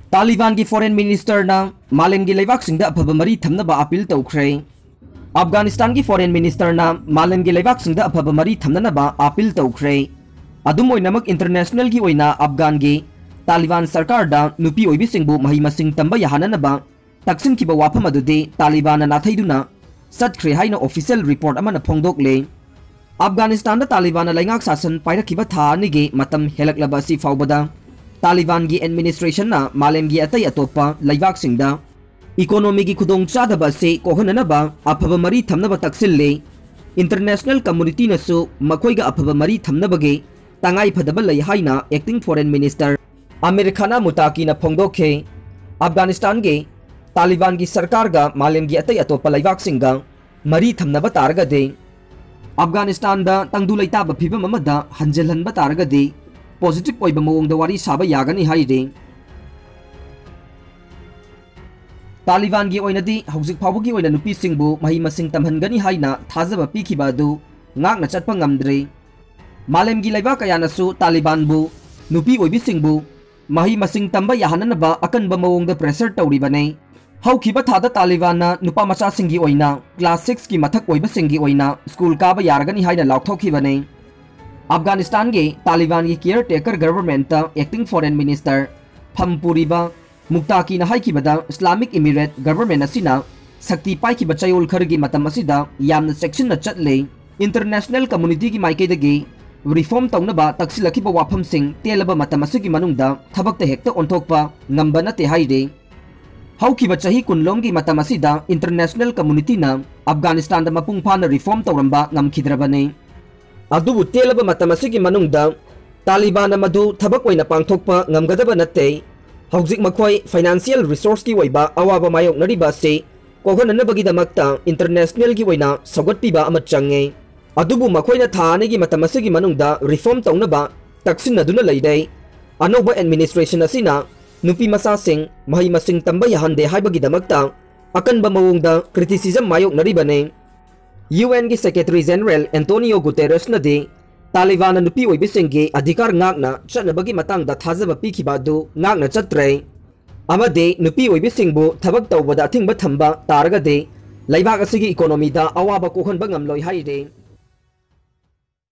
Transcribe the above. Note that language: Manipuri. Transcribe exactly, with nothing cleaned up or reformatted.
ꯇꯥꯂꯤꯕꯥꯟꯒꯤ foreign ministerꯅ ꯃꯥꯂꯦꯝꯒꯤ ꯂꯩꯕꯥꯛꯁꯤꯡꯗ ꯑꯐꯕ ꯃꯔꯤ ꯊꯝꯅꯕ appeal ꯇꯧꯈ꯭ꯔꯦ꯫ ꯑꯐꯒꯥꯅꯤꯁꯇꯥꯟꯒꯤ foreign ministerꯅ ꯃꯥꯂꯦꯝꯒꯤ ꯂꯩꯕꯥꯛꯁꯤꯡꯗ ꯑꯐꯕ ꯃꯔꯤ ꯊꯝꯅꯅꯕ appeal ꯇꯧꯈ꯭ꯔꯦ꯫ ꯑꯗꯨꯝ ꯑꯣꯏꯅꯃꯛ, internationalꯒꯤ ꯑꯣꯏꯅ ꯑꯐꯒꯥꯟꯒꯤ ꯇꯥꯂꯤꯕꯥꯟ ꯁꯔꯀꯥꯔꯗ ꯅꯨꯄꯤ ꯑꯣꯏꯕꯤꯁꯤꯡꯕꯨ ꯃꯍꯩ ꯃꯁꯤꯡ ꯇꯝꯕ ꯌꯥꯍꯟꯅꯅꯕ ꯇꯛꯁꯤꯟꯈꯤꯕ ꯋꯥꯐꯝ ꯑꯗꯨꯗꯤ ꯇꯥꯂꯤꯕꯥꯟꯅ ꯅꯥꯊꯩꯗꯨꯅ ꯆꯠꯈ꯭ꯔꯦ ꯍꯥꯏꯅ official report ꯑꯃꯅ ꯐꯣꯡꯗꯣꯛꯂꯦ꯫ ꯑꯐꯒꯥꯅꯤꯁꯇꯥꯟꯗ ꯇꯥꯂꯤꯕꯥꯟꯅ ꯂꯩꯉꯥꯛ ꯁꯥꯁꯟ ꯄꯥꯏꯔꯛꯈꯤꯕ ꯊꯥ ꯑꯅꯤꯒꯤ ꯃꯇꯝ ꯍꯦꯜꯂꯛꯂꯕ ꯑꯁꯤ ꯐꯥꯎꯕꯗ ꯇꯥꯂꯤꯕꯥꯟꯒꯤ administrationꯅ ꯃꯥꯂꯦꯝꯒꯤ ꯑꯇꯩ ꯑꯇꯣꯞꯄ ꯂꯩꯕꯥꯛꯁꯤꯡꯗ economyꯒꯤ ꯈꯨꯗꯣꯡꯆꯥꯗꯕ ꯑꯁꯤ ꯀꯣꯛꯍꯟꯅꯅꯕ ꯑꯐꯕ ꯃꯔꯤ ꯊꯝꯅꯕ ꯇꯛꯁꯤꯜꯂꯤ꯫ International communityꯅꯁꯨ ꯃꯈꯣꯏꯒ ꯑꯐꯕ ꯃꯔꯤ ꯊꯝꯅꯕꯒꯤ ꯇꯉꯥꯏ ꯐꯗꯕ ꯂꯩ ꯍꯥꯏꯅ acting foreign minister ꯑꯃꯤꯔ ꯈꯥꯅ ꯃꯨꯇꯥꯀꯤꯅ ꯐꯣꯡꯗꯣꯛꯈꯤ꯫ ꯑꯐꯒꯥꯅꯤꯁꯇꯥꯟꯒꯤ ꯇꯥꯂꯤꯕꯥꯟꯒꯤ ꯁꯔꯀꯥꯔꯒ ꯃꯥꯂꯦꯝꯒꯤ ꯑꯇꯩ ꯑꯇꯣꯞꯄ ꯂꯩꯕꯥꯛꯁꯤꯡꯒ ꯃꯔꯤ ꯊꯝꯅꯕ ꯇꯥꯔꯒꯗꯤ, ꯑꯐꯒꯥꯅꯤꯁꯇꯥꯟꯗ ꯇꯪꯗꯨ ꯂꯩꯇꯥꯕ ꯐꯤꯕꯝ ꯑꯃꯗ ꯍꯟꯖꯤꯜꯍꯟꯕ ꯇꯥꯔꯒꯗꯤ positive ꯑꯣꯏꯕ ꯃꯑꯣꯡꯗ ꯋꯥꯔꯤ ꯁꯥꯕ ꯌꯥꯒꯅꯤ ꯍꯥꯏꯔꯤ꯫ ꯇꯥꯂꯤꯕꯥꯟꯒꯤ ꯑꯣꯏꯅꯗꯤ ꯍꯧꯖꯤꯛ ꯐꯥꯎꯕꯒꯤ ꯑꯣꯏꯅ ꯅꯨꯄꯤꯁꯤꯡꯕꯨ ꯃꯍꯩ ꯃꯁꯤꯡ ꯇꯝꯍꯟꯒꯅꯤ ꯍꯥꯏꯅ ꯊꯥꯖꯕ ꯄꯤꯈꯤꯕ ꯑꯗꯨ ꯉꯥꯛꯅ ꯆꯠꯄ ꯉꯝꯗ꯭ꯔꯤ꯫ ꯃꯥꯂꯦꯝꯒꯤ ꯂꯩꯕꯥꯛ ꯀꯌꯥꯅꯁꯨ ꯇꯥꯂꯤꯕꯥꯟꯕꯨ, ꯅꯨꯄꯤ ꯑꯣꯏꯕꯤꯁꯤꯡꯕꯨ ꯃꯍꯩ ꯃꯁꯤꯡ ꯇꯝꯕ ꯌꯥꯍꯟꯅꯅꯕ ꯑꯀꯟꯕ ꯃꯑꯣꯡꯗ pressure ꯇꯧꯔꯤꯕꯅꯤ꯫ ꯍꯧꯈꯤꯕ ꯊꯥꯗ ꯇꯥꯂꯤꯕꯥꯟꯅ ꯅꯨꯄꯥ ꯃꯆꯥꯁꯤꯡꯒꯤ ꯑꯣꯏꯅ class sixꯀꯤ ꯃꯊꯛ ꯑꯣꯏꯕꯁꯤꯡꯒꯤ ꯑꯣꯏꯅ school ꯀꯥꯕ ꯌꯥꯔꯒꯅꯤ ꯍꯥꯏꯅ ꯂꯥꯎꯊꯣꯛꯈꯤꯕꯅꯤ꯫ ꯑꯐꯒꯥꯅꯤꯁꯇꯥꯟꯒꯤ ꯇꯥꯂꯤꯕꯥꯟꯒꯤ caretaker governmentꯇ acting foreign minister ꯐꯝ ꯄꯨꯔꯤꯕ ꯃꯨꯛꯇꯥꯀꯤꯅ ꯍꯥꯏꯈꯤꯕꯗ, Islamic Emirate government ꯑꯁꯤꯅ ꯁꯛꯇꯤ ꯄꯥꯏꯈꯤꯕ ꯆꯌꯣꯜ ꯈꯔꯒꯤ ꯃꯇꯝ ꯑꯁꯤꯗ ꯌꯥꯝꯅ ꯆꯦꯛꯁꯤꯟꯅ ꯆꯠꯂꯤ꯫ International communityꯒꯤ ꯃꯥꯏꯀꯩꯗꯒꯤ reform ꯇꯧꯅꯕ ꯇꯛꯁꯤꯜꯂꯛꯈꯤꯕ ꯋꯥꯐꯝꯁꯤꯡ ꯇꯦꯜꯂꯕ ꯃꯇꯝ ꯑꯁꯤꯒꯤ ꯃꯅꯨꯡꯗ ꯊꯕꯛꯇ ꯍꯦꯛꯇ ꯑꯣꯟꯊꯣꯛꯄ ꯉꯝꯕ ꯅꯠꯇꯦ ꯍꯥꯏꯔꯤ꯫ ꯍꯧꯈꯤꯕ ꯆꯍꯤ ꯀꯨꯟꯂꯣꯝꯒꯤ ꯃꯇꯝ ꯑꯁꯤꯗ international communityꯅ ꯑꯐꯒꯥꯅꯤꯁꯇꯥꯟꯗ ꯃꯄꯨꯡ ꯐꯥꯅ reform ꯇꯧꯔꯝꯕ ꯉꯝꯈꯤꯗ꯭ꯔꯕꯅꯤ꯫ ꯑꯗꯨꯕꯨ ꯇꯦꯜꯂꯕ ꯃꯇꯝ ꯑꯁꯤꯒꯤ ꯃꯅꯨꯡꯗ ꯇꯥꯂꯤꯕꯥꯟꯅ ꯃꯗꯨ ꯊꯕꯛ ꯑꯣꯏꯅ ꯄꯥꯡꯊꯣꯛꯄ ꯉꯝꯒꯗꯕ ꯅꯠꯇꯦ꯫ ꯍꯧꯖꯤꯛ ꯃꯈꯣꯏ financial resourceꯀꯤ ꯑꯣꯏꯕ ꯑꯋꯥꯕ ꯃꯥꯌꯣꯛꯅꯔꯤꯕ ꯑꯁꯤ ꯀꯣꯛꯍꯟꯅꯅꯕꯒꯤꯗꯃꯛꯇ internationalꯒꯤ ꯑꯣꯏꯅ ꯁꯧꯒꯠꯄꯤꯕ ꯑꯃ ꯆꯪꯉꯦ꯫ ꯑꯗꯨꯕꯨ ꯃꯈꯣꯏꯅ ꯊꯥ ꯑꯅꯤꯒꯤ ꯃꯇꯝ ꯑꯁꯤꯒꯤ ꯃꯅꯨꯡꯗ reform ꯇꯧꯅꯕ ꯇꯛꯁꯤꯟꯅꯗꯨꯅ ꯂꯩꯔꯦ꯫ ꯑꯅꯧꯕ administration ꯑꯁꯤꯅ ꯅꯨꯄꯤ ꯃꯆꯥꯁꯤꯡ ꯃꯍꯩ ꯃꯁꯤꯡ ꯇꯝꯕ ꯌꯥꯍꯟꯗꯦ ꯍꯥꯏꯕꯒꯤꯗꯃꯛꯇ ꯑꯀꯟꯕ ꯃꯑꯣꯡꯗ criticism ꯃꯥꯌꯣꯛꯅꯔꯤꯕꯅꯤ꯫ UNꯒꯤ Secretary General Antonio Guterresꯅꯗꯤ ꯇꯥꯂꯤꯕꯥꯟꯅ ꯅꯨꯄꯤ ꯑꯣꯏꯕꯤꯁꯤꯡꯒꯤ ꯑꯙꯤꯀꯥꯔ ꯉꯥꯛꯅ ꯆꯠꯅꯕꯒꯤ ꯃꯇꯥꯡꯗ ꯊꯥꯖꯕ ꯄꯤꯈꯤꯕ ꯑꯗꯨ ꯉꯥꯛꯅ ꯆꯠꯇ꯭ꯔꯦ꯫ ꯑꯃꯗꯤ ꯅꯨꯄꯤ ꯑꯣꯏꯕꯤꯁꯤꯡꯕꯨ ꯊꯕꯛ ꯇꯧꯕꯗ ꯑꯊꯤꯡꯕ ꯊꯝꯕ ꯇꯥꯔꯒꯗꯤ ꯂꯩꯕꯥꯛ ꯑꯁꯤꯒꯤ ꯏꯀꯣꯅꯣꯃꯤꯗ ꯑꯋꯥꯕ ꯀꯣꯛꯍꯟꯕ ꯉꯝꯂꯣꯏ ꯍꯥꯏꯔꯤ꯫